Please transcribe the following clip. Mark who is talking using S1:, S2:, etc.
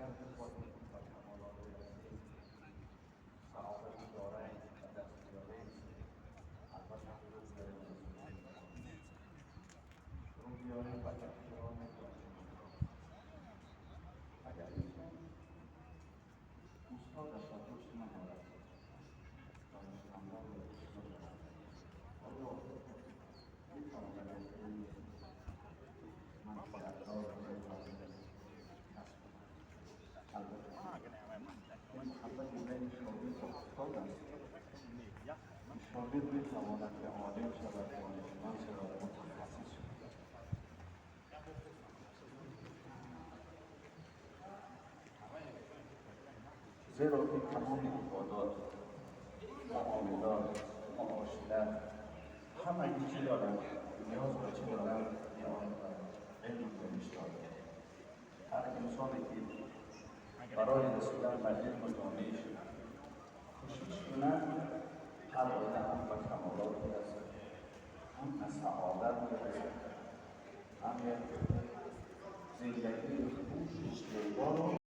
S1: Агар бихоҳем ба камолот бирасем, саодати дорайн ба даст биёрем, албатта рӯ биёрем ба сӯи дониш, рӯ биёрем ба эҳтироми донишмандон. Агар инсон устодашро дӯст надорад, донишмандонро дӯст надорад, оё метавонад як илми манфиатдор касб кунад? Албатта, ин муҳаббати байни шогирд ва устод аст. Шогирд метавонад ки олим шавад, донишманд шавад, мутахассис шавад. Зеро ки тамоми ибодот, муомилот, муошират ҳамаи чӣ доранд? Ниёз ба чӣ доранд? Ниёз ба илму дониш доранд. Ҳар инсоне ки барои расидан ба илму дониш кӯшиш кунад, ҳар оина ҳам ба камолот мерасад, ҳам ба саодат мерасад, ҳам як зиндагии хушу зеборо.